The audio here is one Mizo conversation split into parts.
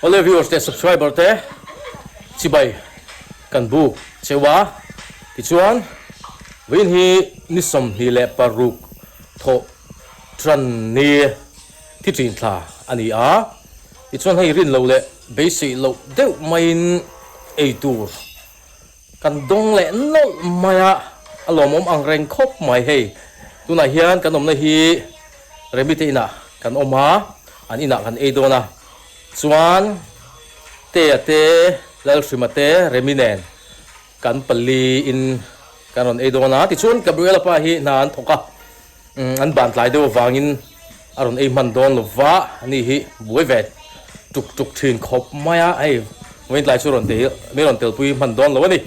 Awle viewers leh subscriber te chibai kan buk cheu a, tichuan vawiin hi ni 26 thawh tan ni thi thin thla a ni a, tichuan hei rin loh leh beisei loh deuh maiin ei tur Kan dawng leh nawlh mai a, a lawmawm ang reng khawp mai hei. Tunah hian kan awmna hi Remi te inah kan awm a, an inah kan ei dawn a. Chuan Tea te, Lalhrima te, Remi nen kan pali in kan rawn ei dawn a. Tichuan Gabriela pa hi hna an thawk a. An ban tlai deuh avangin a rawn ei hman dawn lo va, ani hi buai ve tuk tuk thin khawp mai a, hei vawiin tlai chu rawn tel min rawn telpui hman dawn lo a ni.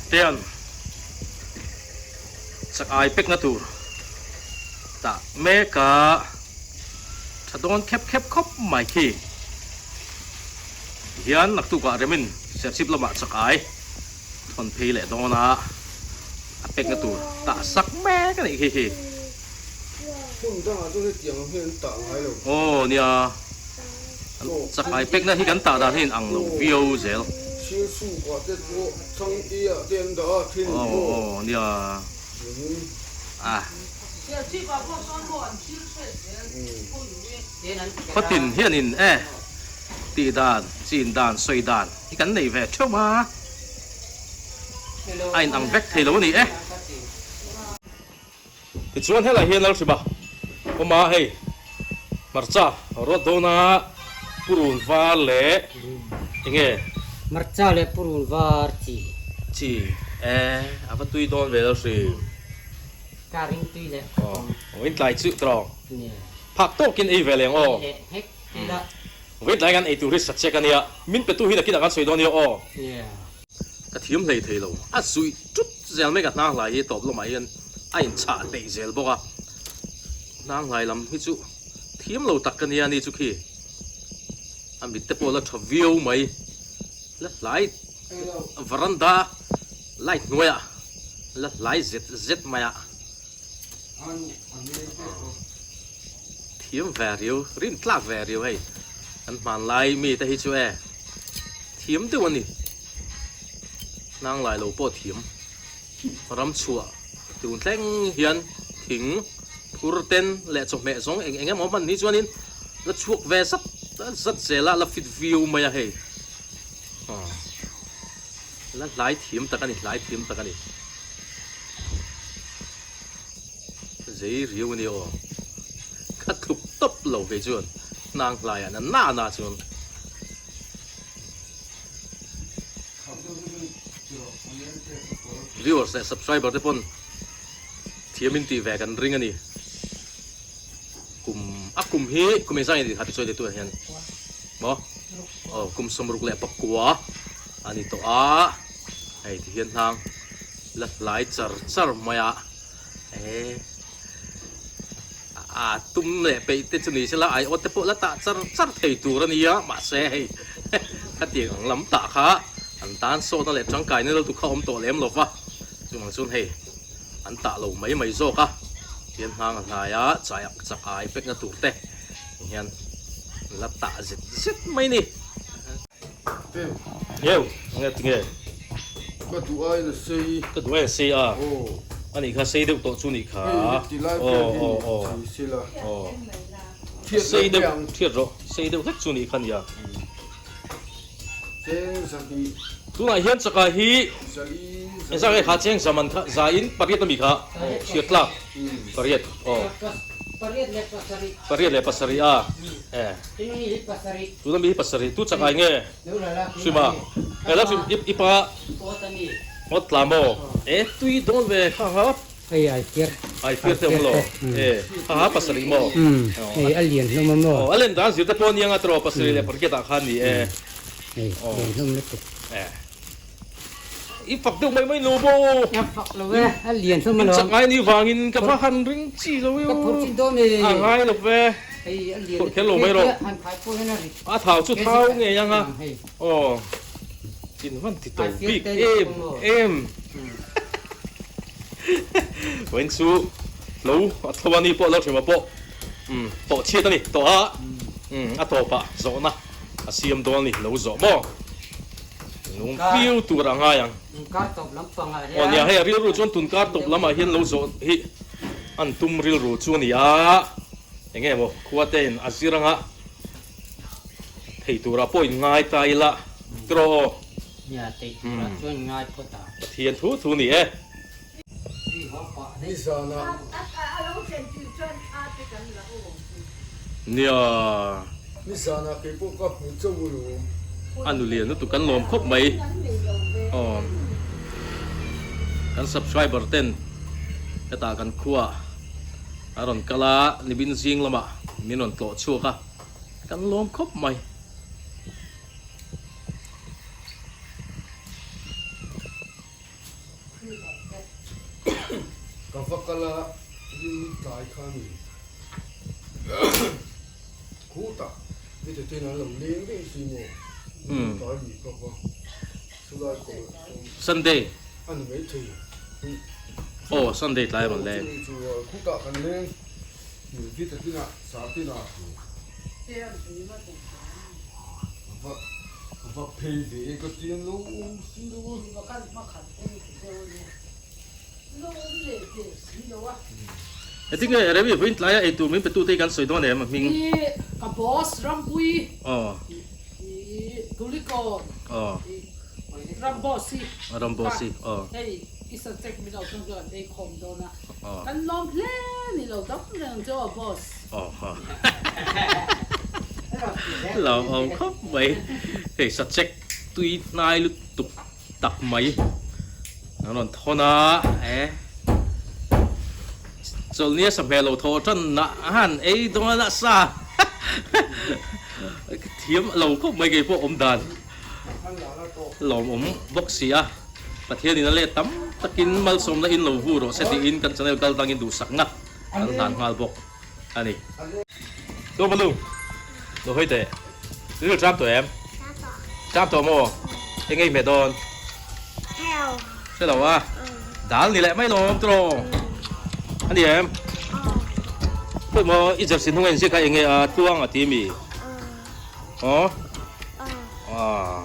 Tian chak ai pekna tur tah mek a tha dawn khep khep khawp mai khi tihian naktukah remin serchhip lamah chak ai thawn phei leh dawn a. A pekna tur tah sak mek a nih khi khi. Hmun dangah chuan hetiang ang hian an tah ngai lo. Aw nia, chak ai pekna hi kan tah dan hi in ang lo viau zel. Thil sukah te pawh changti ah te an dah a, thin in pawh. Aw nia. A. Khawtin hianin e tih dan, chin dan, sawi dan hi kan nei ve theuh a. A inang vek thei lo a ni e. Tichuan helai hian Lalhriba awm a, hei hmarcha rawt dawna purun var leh enge? Hmarcha leh purun var chi. Chi e, a va tui dawn ve Lalhrim. Ka ring tui leh khawp ang. Aw, in tlai chu tawh. Phak tawkin ei ve leng aw. Leh nghek ila. Vawiin tlai kan eitur hi sa check a nia, min petu hi nakinah kan sawi dawn nia aw. Ka thiam hlei thei lo, a zuih tut zel mai ka hnang hlai hi tawp lamah hian a inchah hleih zel bawk a, hnang hlai lam hi chu thiam lo tak ka nia ni chu khi a mit te pawh la tha viau mai, la hlai varanda light hnuaiah la hlai zet zet mai a. Thiam ve riau, rin tlak ve riau hei. Kan hmanlai mi te hi chu e thiam deuh a ni. Hnang lai lo pawh thiam. Ram chhuah tun thleng hian thing phur ten leh chawhmeh zawng eng eng emaw hman ni chuanin la chhuak ve zat zat zel a, la fit viau mai a hei. La hlai thiam tak a ni, hlai thiam tak a ni. Zei riau a ni aw. Ka tluk tawp lo kei chuan hnang hlaiah na na na chuan. Viewers leh subscriber te pawn thiam in tih ve kan ring a ni. Kum a kum hi kum engzah nge ni kha tichuai te hian maw aw kum 64 a ni tawh a hei ti hian hnang la hlai char char mai a e a tum leh peih te chu ni sela aiawt te pawh la tah char char thei tur a nia mahse hei khatiang ang lam tah kha an tan sawtna leh tangkaina lutuk kha awm tawh lem lo va chuvang chuan hei. An tah lo mai mai zawk a, tihian hnang a hnai a, chai chak ai pekna tur te hian la tah zet zet mai ni. Ngeu, nge tinge? Ka duh aiin a sei. Ka duh aiin a sei a. A nih kha sei deuh tawh chu nih kha. Hei heti lai vel hi ni thei sela. Sei deuh, thiat rawh. Sei deuh hlek chu nih kha nia. Cheng zahnih. Tunah hian chakah hi engzah nge kha cheng zaman kha za in pariat ami kha chhiat tlak pariat aw pariat leh pasarih pariat leh pasarih a e tuna mi hi pasarih tuna mi hi pasarih tu chakah nge hrima e la hrim i pa awt tla maw e tui dawn ve kha ha Hei ai fir. Ai fir te awm lo. E ha ha pasarih maw? Hei a lian hlawm a maw? Aw a len dan zir te pawh aniang a tiraw pasarih leh pariat ah khan ni e. Hei lian hlawm lutuk. E i fak deuh mai mai lo maw? A fak lo e, a lian hlawm alawm. In chak ngai ni vangin ka va han ring chi lo e. Ka phur chin dawn e. A ngai lo ve. Hei a lian. Phur kher lo mai rawh. Han khai pawh hian a rit. A thau chu thau ngei ang a. Aw in van ti to bik em em. Vawiin chu lo a tho a ni pawh lo hrima pawh tawh chhiat a ni tawh a a tawpah zawhna. a siam dawn a ni lo zawh maw? Lung piu tur a ngai ang. Tunkar tawp lampangah hian. Aw nia hei a rilru chuan tunkar tawp lamah hian lo zawh hi an tum rilru chu a ni a, eng nge maw khua te in a zir anga thei turah pawh in ngai ta ila tiraw aw. Nia thei turah chuan in ngai phawt a. Pathian thu thu ni e. Nia. Nizanah kei pawh ka hmu chauh a lawm. A nu lian lutuk kan lawm khawp mai. Aw. Kan subscriber ten hetah kan khua a rawn kal a, nibin zing lamah min rawn tlawh chhuak a, kan lawm khawp mai. Ka va kal a, rin tlai kha a ni. Khutah mite ten an lo leng reng si maw? Rin tlai ni ka va chulai kawr sawm. Sunday. A ni maithei. Aw Sunday tlai rawn leng. Chumi chu khutah kan leng vita tinah Sartinah va va phei ve e ka ti an lo awm si lo a. Heti nge Remi vawiin tlaia ei tur min pe tute hi kan sawi dawn em a hming? I ka boss Rampui Aw. I Tulikawn Aw. I Ramboss hi Ramboss hi aw. Hei i subject min lo tawng chuan kan ei khawm dawn a. Aw. Kan lawm hle ni lo dam reng ang che aw boss. Aw ha. Lo awm khawp mai. Hei subject tui hnai lutuk tak mai an rawn thawn a e chawlhnia sa hmel lo thaw tan na han ei dawn a sa thiam lo khawp mai kei pawh awm dan lawmawm bawk si a Pathianin a let tam takin malsawmna in lo vu rawh se tiin kan channel kal tangin duhsakna kan hlan nghal bawk a ni. Chu Balu, lo hawi teh. Ril ṭam tawh em? Ṭam tawh maw? Eng ei hmeh dawn? Hre lo a? Dal ni leh mai lawm tiraw? A ni em? Khawi maw i jersey hnung a inziak kha eng nge a tluang a ti mi? Aw? Aw.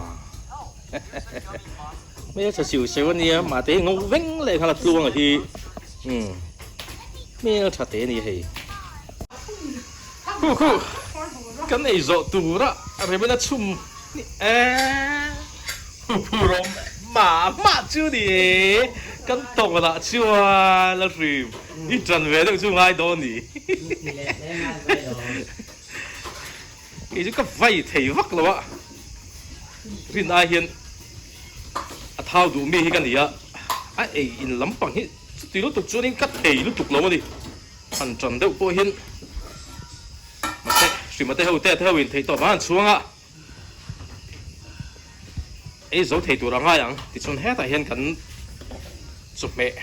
Hmeltha siu seu a nia, mahte hi ngo veng leh nghal a tluang a hi. Umm. Hmeltha te a ni hei. Khu khu kan ei zawh tura Rebena chhum ni e hu phu rawm mah mah chu ni e kan tawng lah chuan la hrim i tan ve deuh chu ngai dawn ni. Kei chu ka vai thei vak lo a, rin ai hian a thau duh mi hi ka ni a, a ei in lampang hi chuti lutuk chuanin ka thei lutuk lo a ni, han tan deuh pawh hian mahse hrima te ho te te ho in theih tawp a han chhuang a, ei zo thei tur a ngai ang tichuan hetah hian kan chawhmeh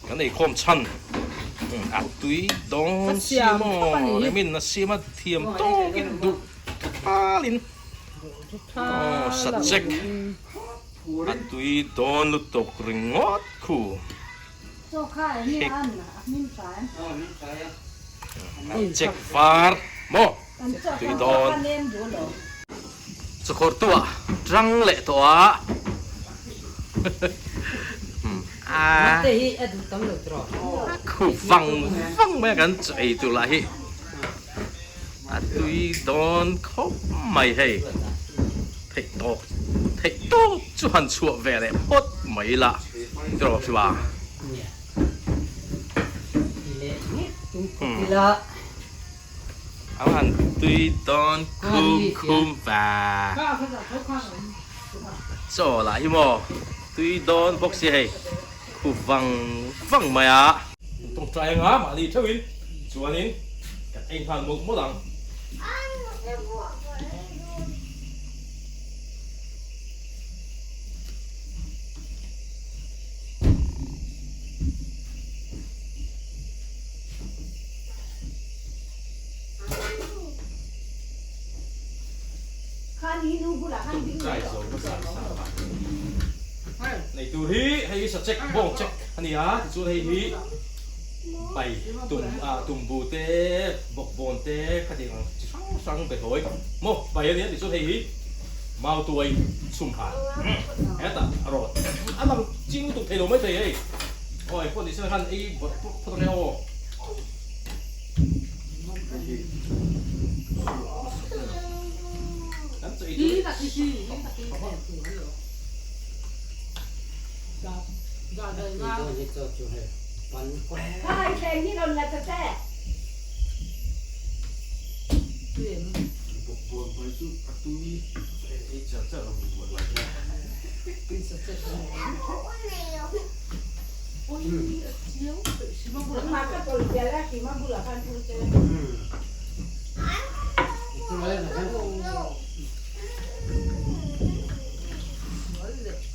kan eikhawm chhan a tui dawn si maw remin a siam a thiam tawkin duh thalin aw sachek a tui dawn lutuk ringawt khu check var maw tui dawn chawkhawr tuah tang leh tawh a khu vang vang mai a kan chaw ei tur lah hi a tui dawn khawp mai hei theih tawk theih tawk chu han chhuah ve leh phawt mai la tiraw hriwa. A han tui dawn khum khum va. Chaw lah hi maw tui dawn bawk si hei khu vang vang mai a. Tawngtai anga mahni theuhin chuanin kan ei nghal mawlh mawlh ang. Nei tur hi hei hi sa check bawng check a ni a tichuan hei hi Pai tum ah tumbu te bawkbawn te khatiang ang chi hrang hrang be hlawi maw pai a nia tichuan hei hi mautuai chhum han hetah a rawt a lang ching lutuk thei lo mai thei hei aw engpawh ni se khan ei bawrh bawrh phawt ang e aw. Kan chaw ei chu.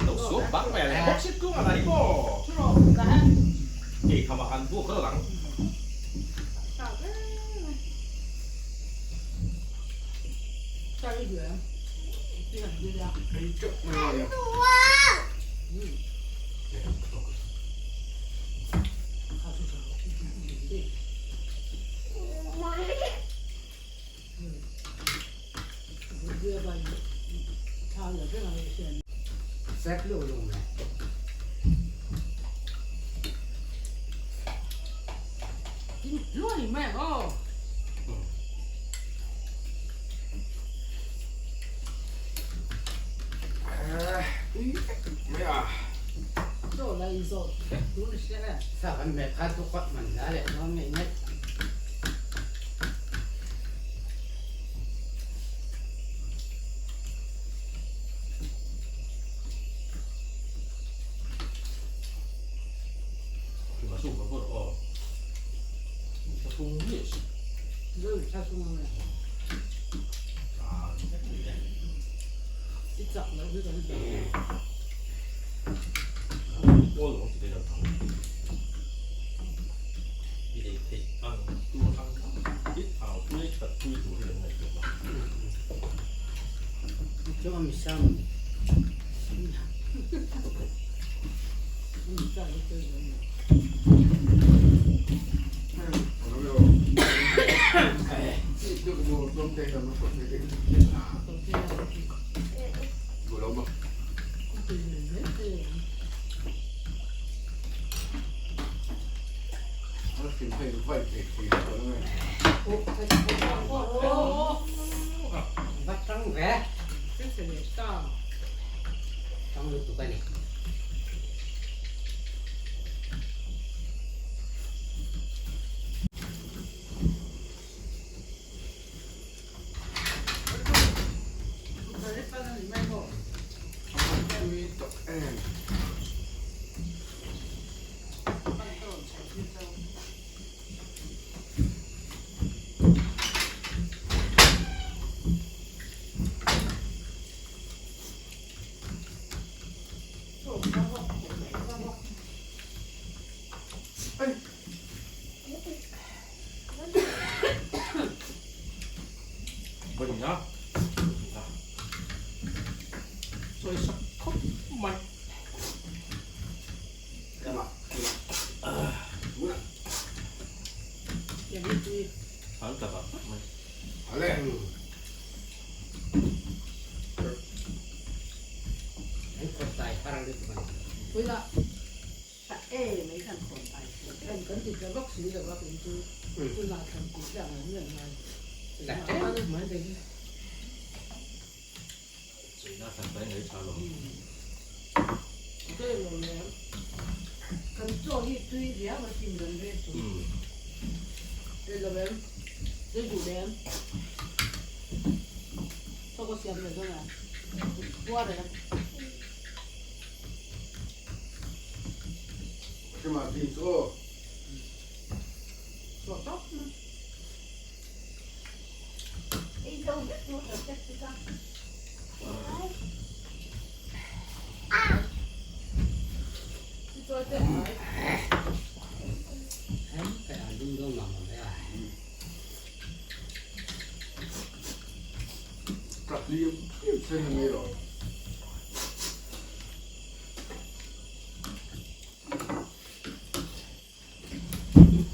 Lo suak bak mai a leh bawk si tlung a la hi maw? Kei kham ah han buak ral ang.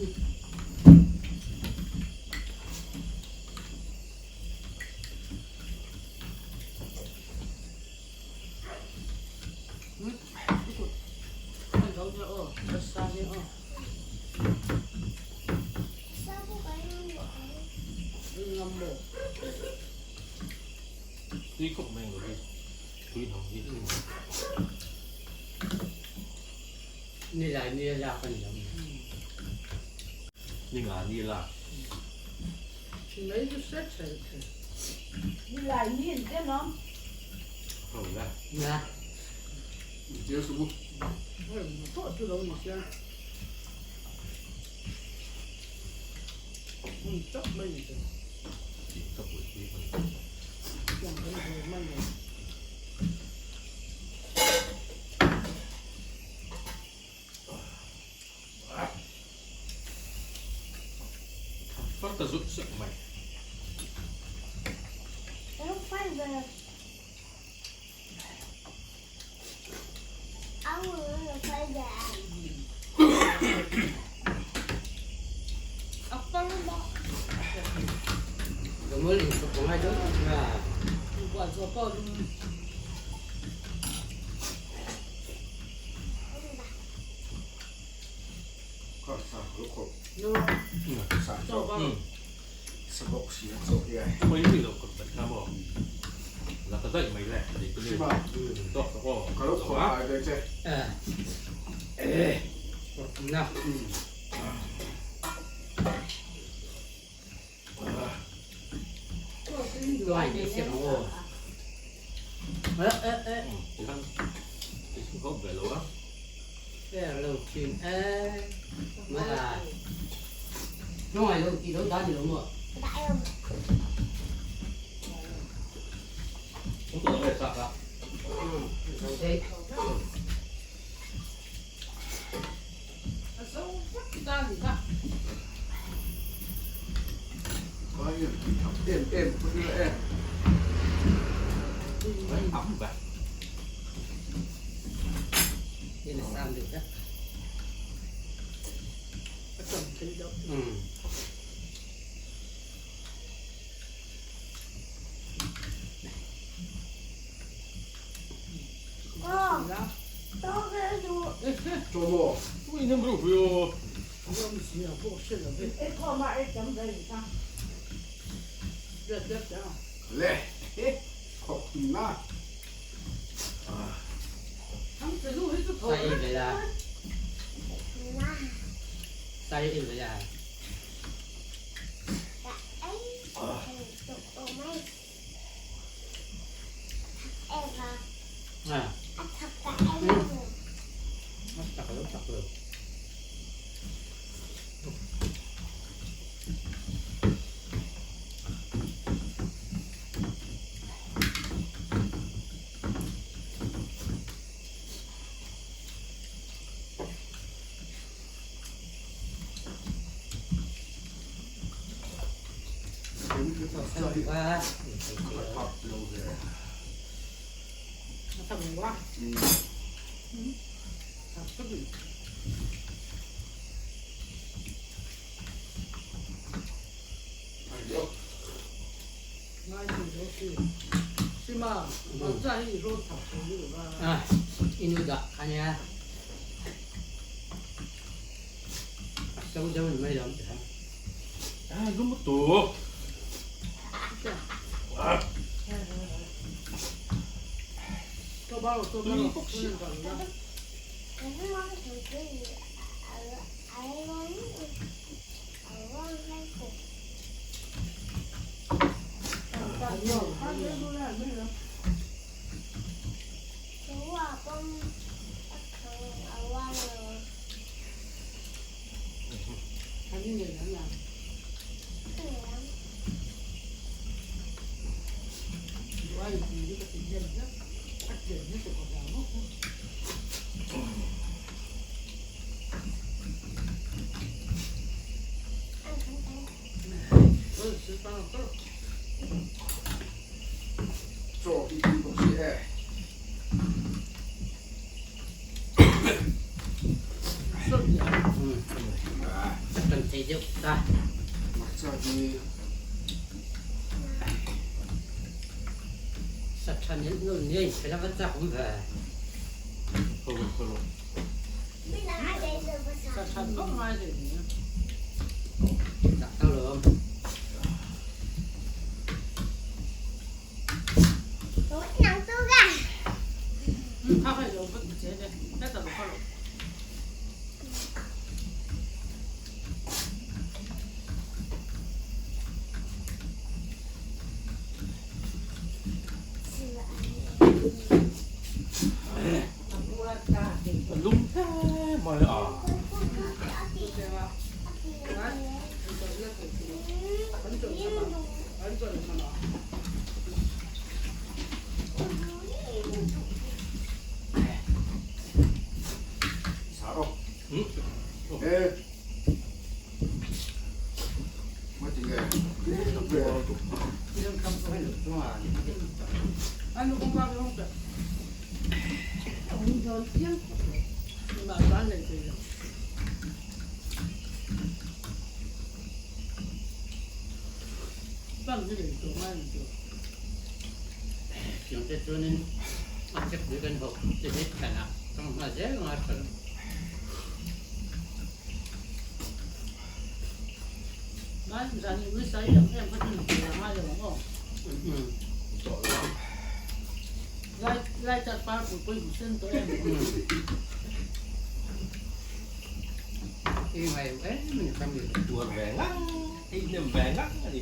Tui khawp mai ang lo hi tui hnam hi. Ni lai ni a lak a ni lo. Ni nga ni a lak. Ni lai ni an te lawm. Ho la. Nga. Far ta zut zut mai. Kan thei deuh ta. Hmarcha hi. Sa tha nelh nawlh nia in fel a va chak awm ve. Sa tha vak ngai hle nia. Dah tang lo awm. Lum hle mai a. Chungte chuanin a chekpui kan hawk te hi thlan ah tang nghal zel anga tha lo. Tuar ve ngang, ei hnem ve ngang a ni.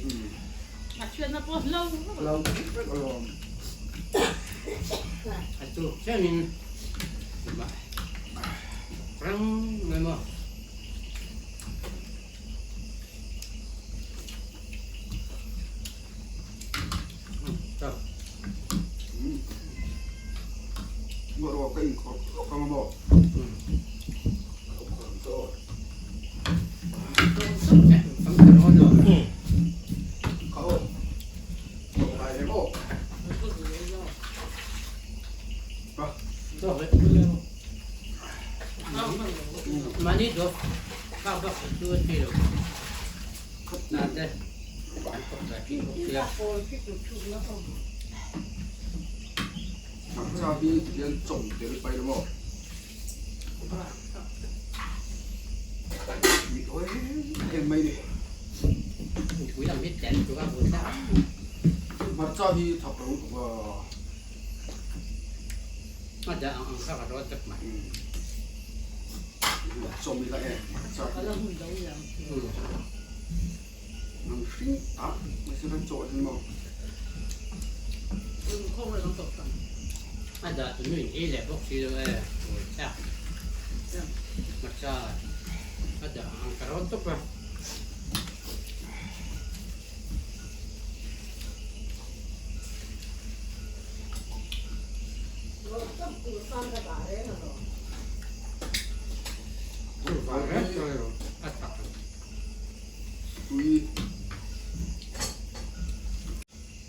A thianna pawh hlo Lo vek alawm. A tuk chiangin rang mai maw. Ngawh ka inkhawrh lawk ang a maw? Mahni dawt kha bak chu a ti lo. Na te an kawp ve thin bawk sia. Hmarcha hi tihian chawm tel pai lo maw? Mit hawi em mai ni. Pui lam hi tel chu a bul ta. Hmarcha hi thak lo tuk a. A dah ang ang kha ka rawt vek mai. Chawm ila e hmarcha hi. Nang hring tak mai se kan chawh hian maw. A dah tu nu in ei leh bawk si lo e hmarcha. Hmarcha a dah ang ang ka rawt tawp a.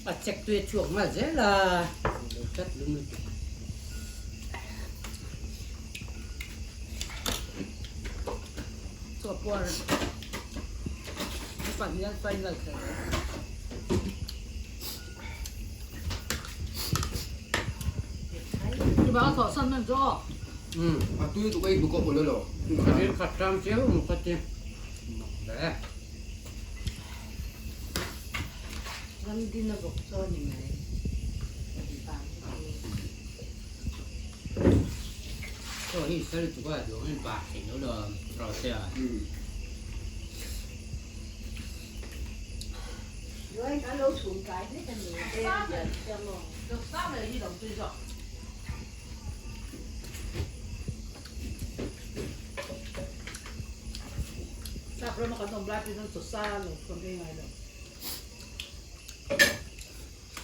A chek tui a chhuak nghal zel a, lo chat lum lutuk. Chaw puar pahnih an final kher. Chuvang a thawhsan hman chu aw. A tui tuk a i bukawp ula lo. Ka rin khat ram chiau ang ka ti. Mak ve. Ram din a bawk chaw ni mai. Chaw hi sal tuk a duang in bak thei lo lo rau te a.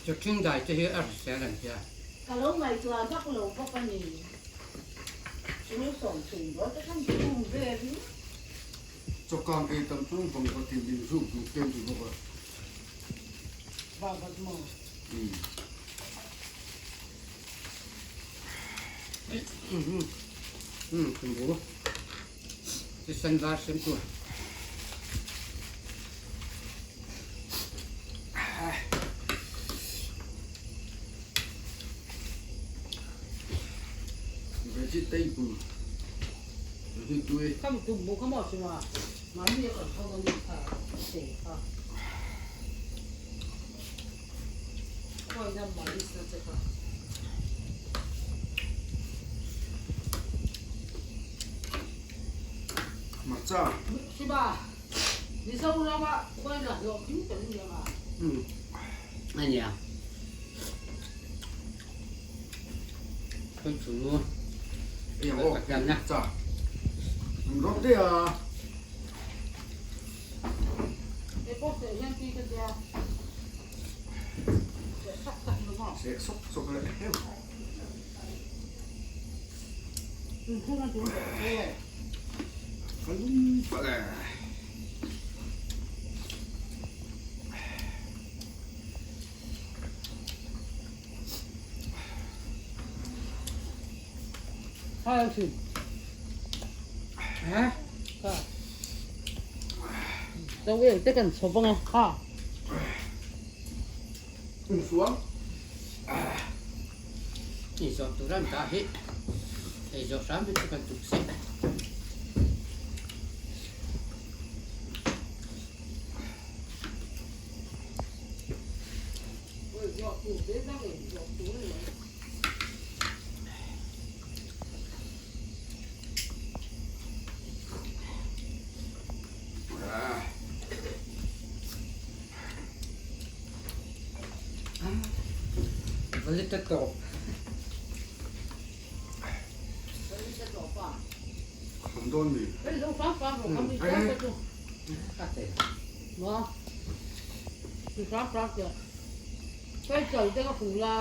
Chawṭhing dai te hi a hrisel an tia. Ka lo ngaihtuah vak lo bawk a ni. Chu sawmthum dawn te khan thung velin. Chawkang ei tam chu bang ka tin in zuk duh tlem duh bawk a. Vah vat maw? Umm tumbu. Ti sen var sem tur. Vegetable hi tui. Khami tum bu kha maw chunga mahni a kan tho dawn nih kha te kha. Khawi na malis na che kha. Hmarcha. Shiba, Mizoram a khawi na hlawh tling tel ni anga. Ania. Khawi chu. Ei ang aw. Hmarcha. Rawk daih a. Hei pawh seh hian tui ka tia. Seh sak sak lo maw? Seh sawk sawk leh heuh. Tun a tun tawh che. Ka lum palh e. Khai thin. Ha? Kha. Zo el te kan chho vang a kha. Um suang. Ni zawh tur an dah hi. Ei zawh hram hi chu kan tuk se. Oi zawh tur te dang ei zawh tur a ni. Valita tawp. Valita tawp a. Kham dawn mi. Hei zo fang fang rawh kham i fang te chu. Ka te. Maw. I fang fang te. Kai chal te ka fu la.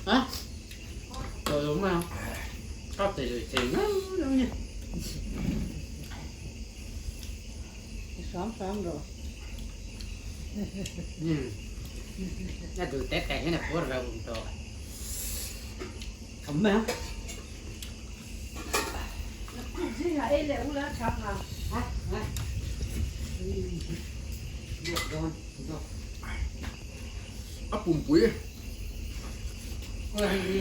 Hả? Rồi đúng không? Có thể rồi thì nó đâu nha. Sám sám rồi. Ừ. Nó từ tét tét thế này phố rồi cũng to. Thấm không? Hả? Hả? Được rồi, được. A pumpui. Ôi, đi.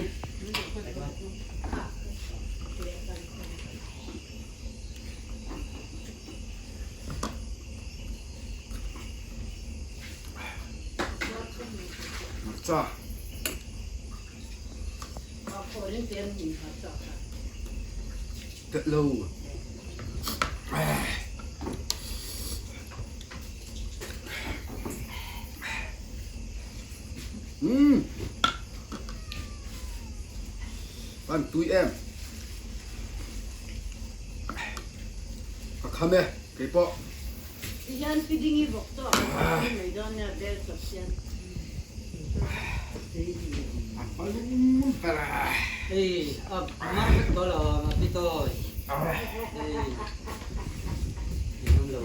Hmarcha. Telh lo. Umm. Kan tui em. Ka kham e keipawh. Tihian feeding i vawk tawh a ni mai dawn nia bel chawp hian. A hma lung ber a. Ei, a mar vek tawh lo a pi tawi. Ei, engam lo.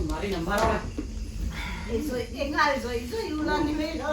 Marina mar a. Ei sawi, eng a zawi zawi u la ni mai lo.